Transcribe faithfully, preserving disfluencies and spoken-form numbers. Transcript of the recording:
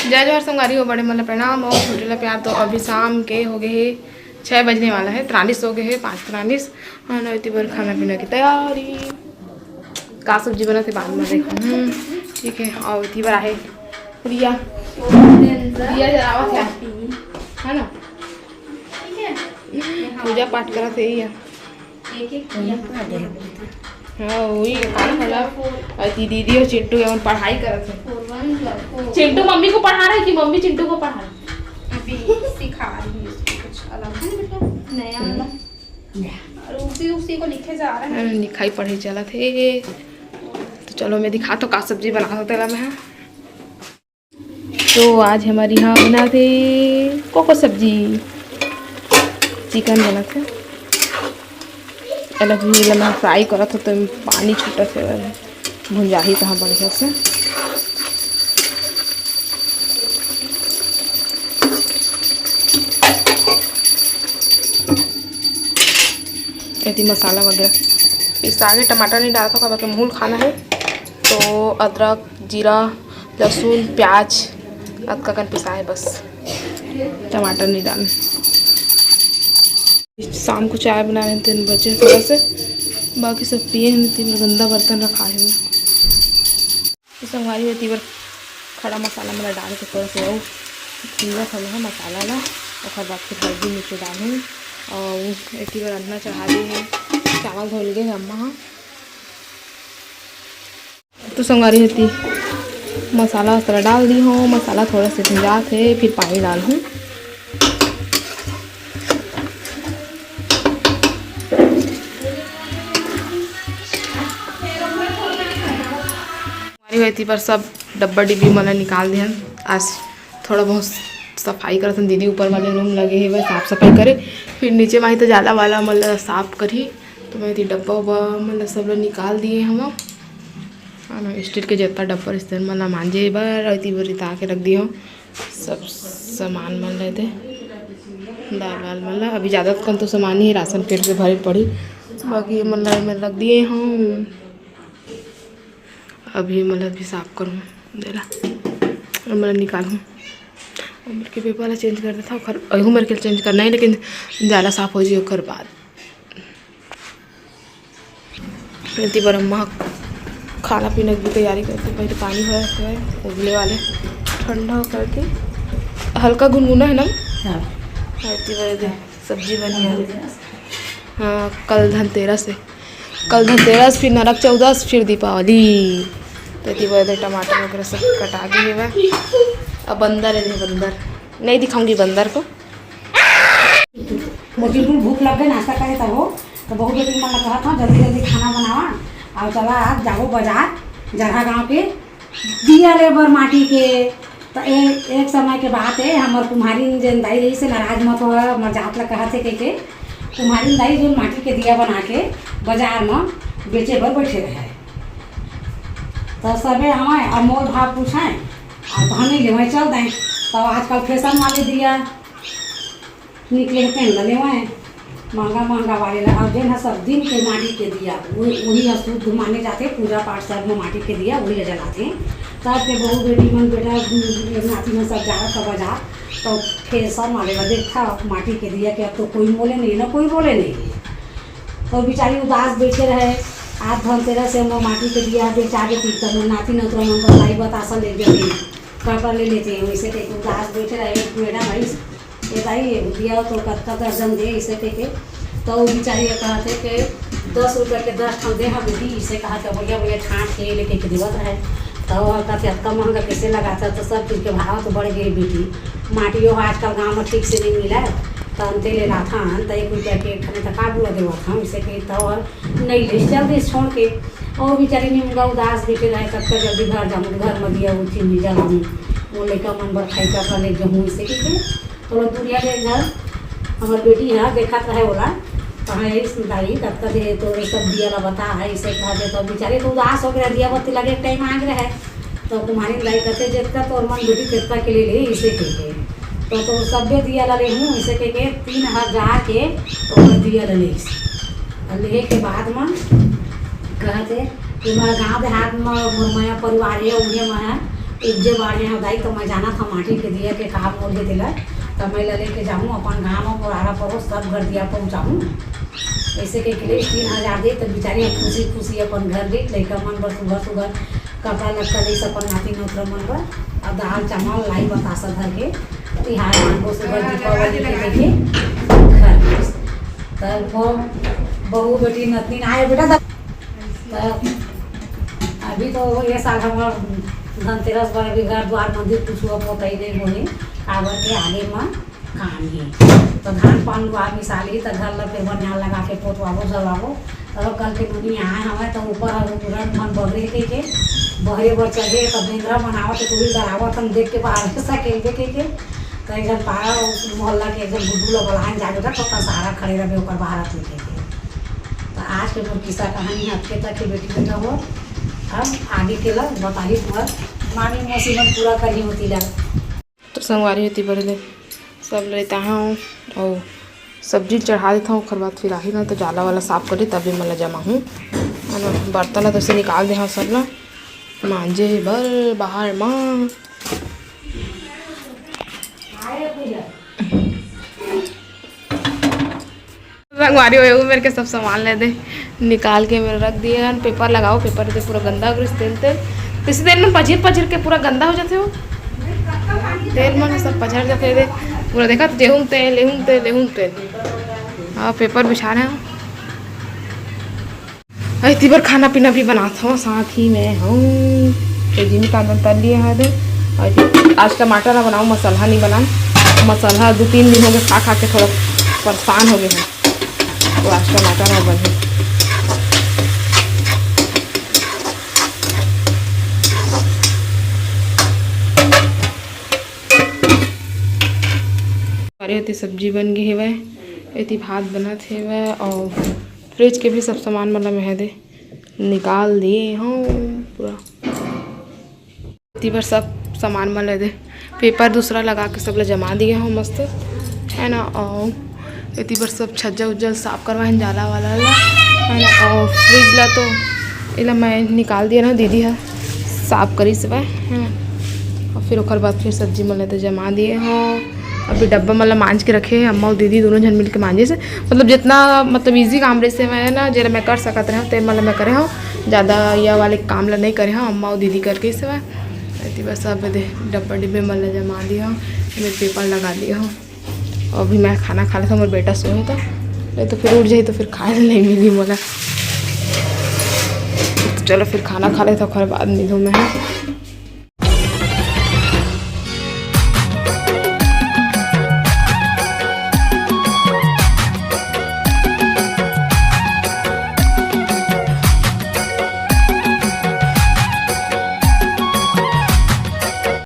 जय जोहार संगवारी हो, बड़े मन ला प्रणाम और छोटे ला प्यार। तो अभी शाम के हो गए हे, छः बजने वाला है, तिरालीस हो गए हे, पाँच तिरालीस। और इतनी बार खाना पीना की तैयारी, का सब्जी बनत हे बाद में देखो। हम्म, ठीक है। और इतनी बार आहे रिया, दिया जलावत है, है ना? पूजा पाठ करत हे या। हाँ, वही काम है ना। अति दीदी और चिंटू एमन पढ़ाई करत हे। चिंटू मम्मी को पढ़ा रहा है कि मम्मी चिंटू को पढ़ा रही है? अभी सिखा रही है उसको कुछ अलग, है ना बेटा? नया वाला। और उसी, उसी को लिखे जा रहा है। हाँ, लिखाई पढ़ाई चलत हे। तो चलो, मैं दिखात हों का सब्जी बनात हों तेला मैं। तो आज हमर इहाँ बनात हे कोको सब्जी, चिकन बनत हे। अलग ही एला मैं फ्राई करत हों, तो पानी छूटत हे, भुंजाही तहाँ बढ़िया से। एती मसाला वगैरह पिसा के, टमाटर नहीं डालत हों, काबर के मूल खाना है। तो अदरक, जीरा, लहसुन, प्याज, अतका कन पिसाए बस, टमाटर नहीं डाल। शाम को चाय बना रहे थे, बचे थोड़ा से, बाकी सब पिए हैं। इतनी बार गंदा बर्तन रखा है। तो संगवारी हो, इतनी बार खड़ा मसाला मन ला डाल के थोड़ा सा वो भूंजा थोड़ा है मसाला ला, ओकर बाद फिर हल्दी मिर्ची डालूँ। और इतनी बार अदना चढ़ा दी है, चावल धोल गए अम्मा ह। तो संगवारी हो, इतनी मसाला वसाला डाल दी हूँ, मसाला थोड़ा सा भुंजात है, फिर पानी डाल हूँ। हमारी होती पर सब डब्बा डिब्बी मन ला निकाल देहन। आज थोड़ा बहुत सफाई करत हन दीदी, ऊपर वाले रूम लगे हे, बस साफ सफाई करे, फिर नीचे माही तो जाला वाला मन ला साफ करही। तो मैं एती डब्बा उब्बा मन ला सब ला निकाल दिए हवं। हाँ ना, स्टील के जत्ता डब्बा रिश्ते मन ला मांजे बर, अउ एती बर रिता के रख दिए हवं सब सामान मन ला, एते दाल वाल मन ला। अभी ज़्यादा कन तो सामान ही राशन पेट से भरे पड़ी, बाकी ये मन ला मैं रख दिए हवं। अभी ये मन ला भी साफ करूँ, देला ये मन ला निकालूँ। उमर के पेपर ला चेंज कर देता, ओखर अहू मेरे के चेंज करना है, लेकिन जाला साफ हो जाए ओखर बाद। एती बर अम्मा खाना पीना की तैयारी करते, पहले पानी भरा हुआ है उबले वाले, ठंडा करके हल्का गुनगुना है ना। हाँ। एती बर दे सब्जी बनी है। हाँ, कल धनतेरस है, कल धनतेरस, फिर नरक चौदस, फिर दीपावली। तो एती बर दे टमाटर वगैरह सब कटा के लेवा। अब बंदर है, दे बंदर नहीं दिखाऊंगी बंदर को। मोर बिल्कुल भूख लग गए, नाश्ता करे तब हो, तो बहू बेटी मन ला कहत हूँ, जल्दी जल्दी खाना बनावा, और चला आज जाबो बाजार, जरहा गांव के दिया ले बर माटी के। तो ए, एक समय के बात है, हमर कुम्हारिन जेन दाई रही से नाराज मत हो, हमर जात ला कहत है के, के कुम्हारिन दाई जो माटी के दिया बना के बाजार में बेचे बर बैठे रहे। तो सबे हमारे और मोल भाव पूछे, और कहने लेवे चल दें। तो आजकल फैशन वाले दिया निकले हे, तेन ल लेवय, महंगा महंगा वाले ला। अउ जेन ह सब दिन के माटी के दिया, वो, वही ह शुद्ध माने जाथे। पूजा पाठ सब में माटी के दिया वही ला जलाथे। तब के बहू बेटी मन, बेटा, नाती मन सब जावत ह बाजार, तो फैशन वाले ला देखथा माटी के दिया के, अब तो कोई मोले नहीं ना, कोई बोले नहीं। तो बेचारी उदास बैठे रहे। आज धनतेरस से हम माटी के दिया बेचा देती, तब नाती नतरा मन बताई बतासा ले जाते, का का ले लेते हैं, वैसे के उदास बैठे रहे। मैडम आई, ये दाई, दिया तो कतका दर्जन दे, इसे कह के। तो वो बेचारी ये कहत हे कि दस रुपये के दस ठन दे, हाँ दीदी, इसे कहत हे, बढ़िया बढ़िया छांट के लेके के देवत रहे। तो वो कहत हे, "अतका महंगा कैसे लगाता?" तो सब चीज के भाव तो बढ़ गए बेटी। माटियो आजकल गाँव में ठीक से नहीं मिला, तो अंते ले लाथन, तो एक रुपया के एक ठने तक का बुआ देवत हम, इसे कही तो और नहीं ले, चल दे छोड़ के। और बेचारी निमगा उदास बैठे रहे, कब तक जल्दी घर जाऊँ, घर में दिया वो चीनी जलाऊँ, वो लड़का मन बर खाई का ले जाऊँ, इसे कह के। थोड़ा दूरिया के घर, हमर बेटी है, देखत रहे बोला, कहाँ यही सुनताई, कब तक ये तो ये सब दिया ला बता है, इसे कहा दे। तो बेचारी तो उदास हो गया, दिया बत्ती लगे टाइम आ गया है। तो कुम्हारिन दाई कहते, "जितना तोर मन बेटी, तितना के ले ले," इसे कह के। तो, तो सब्बे दिया ला ले हूँ, इसे कह के तीन हजार के ओकर दिया ला ले। और लेहे के बाद में कहते कि मोर गाँव देहात में मोर मया परिवार है, उन्हें में है, उपजे बाढ़े हव दाई, त मैं जानत हव माटी के दिया के का मोल हे तेला, त मैं ला लेके जाहूँ अपन गाँव म, मोर आरा परोस सब घर दिया पहुँचाहूँ। ऐसे कहिके ले तीन हजार दे, त बिचारी ह खुशी खुशी अपन घर गई, लइका मन बर सुघर सुघर कपड़ा लत्ता ले, अपन नाती नोतरा मन बर, अउ दाल चावल लाई बतासा धर के, तिहार मानबो सुघर दीपावली के देखे घर। त वो बहू बेटी नतनीन आए बेटा, त त अभी तो ये साल हमर धनतेरस बर अभी घर दुआर मंदिर कुछ हुआ पोतई नहीं होही, काबर के आगे म काम हे। तो धान पान लुआ मिसाली त घर ल फेर बनियान लगा के पोतवाबो झलवाबो। तब कल के नोनी आए हवय त ऊपर ह रंग मन बगरे के, के बहरे बर चढ़े त बेंदरा बनावत हे, टूरी डरावत हम देख के बाहर से सकेलबे के, के त एक झन पारा मोहल्ला के एक झन गुड्डू ल बलान जाबे त तो सहारा खड़े रहबे ओकर बाहर लेके के। त आज के मोर किस्सा कहानी ह अतके तक हे बेटी बेटा हो। अब आगे के ल बताही तुहर मामी मौसी मन पूरा करही होती ला। तो संगवारी होती बरे दे सब लेता हूँ और सब्जी चढ़ा देता हूँ, ओकर बाद फिर आही ना तो जाला वाला साफ करी तभी मैं ला जमा हूँ, है ना। बर्तन ला तो से निकाल दे हाँ सब ला मांजे हे बर बाहर माँ। संगवारी हो, वो मेरे के सब सामान ले दे, निकाल के मेरे रख दिए हन। पेपर लगाओ, पेपर दे पूरा गंदा हो गइस, तेल तेल, इसी तेल में पझिर पझिर के पूरा गंदा हो जाते हो, तेल मन सब पझर जाते दे पूरा। देखा तो एहू म तेल, एहू म तेल, एहू म तेल। हाँ, पेपर बिछा रहे हैं। अइती बर खाना पीना भी बनात हव, साथ ही में हूँ तो जिमी कांदन तल लिए हवे। और आज टमाटर ना बनाऊँ, मसाला नहीं बनाऊँ। मसाला दो तीन दिन हो गए खा खा के थोड़ा परेशान हो गए हैं, तो आज टमाटर ना बने। अरे, एती सब्जी बन गे हेवय, एती भात बनत हेवय और फ्रिज के भी सब सामान मन ल मैं दे निकाल दिए हूँ पूरा। एती बर सब सामान मन ल दे पेपर दूसरा लगा के सब ल जमा दिए हूँ मस्त, है ना। और एती बर सब छज्जा उज्जा साफ करवाए हन, जाला वाला ला, है ना। और फ्रिज ला तो एला मैं निकाल दिए ना, दीदी ह साफ करिस हवय, है ना। और फिर ओकर बाद फिर सब्जी मन ल तो जमा दिए हूँ। अभी डब्बा मन ल मांज के रखे हे, अम्मा अउ दीदी दोनों झन मिल के मांजे से, मतलब जितना मतलब ईजी काम रहिस हे मैं ना, जेला मैं कर सकत रहेंव ते मन ल मैं करे हूँ, ज़्यादा ये वाले काम ल नहीं करे हूँ, अम्मा अउ दीदी करके से मैं। एती बस अब दे डब्बा डिब्बे मन ल जमा दिए हूँ, एमे पेपर लगा दिए हूँ। अभी मैं खाना खा लेता हूँ, मोर बेटा सोए हे तो, नहीं तो फिर उठ जाही तो फिर खाए ल नहीं मिली मोला। तो चलो फिर खाना खा लेता हूँ, ओकर बाद मिलूँ मैं।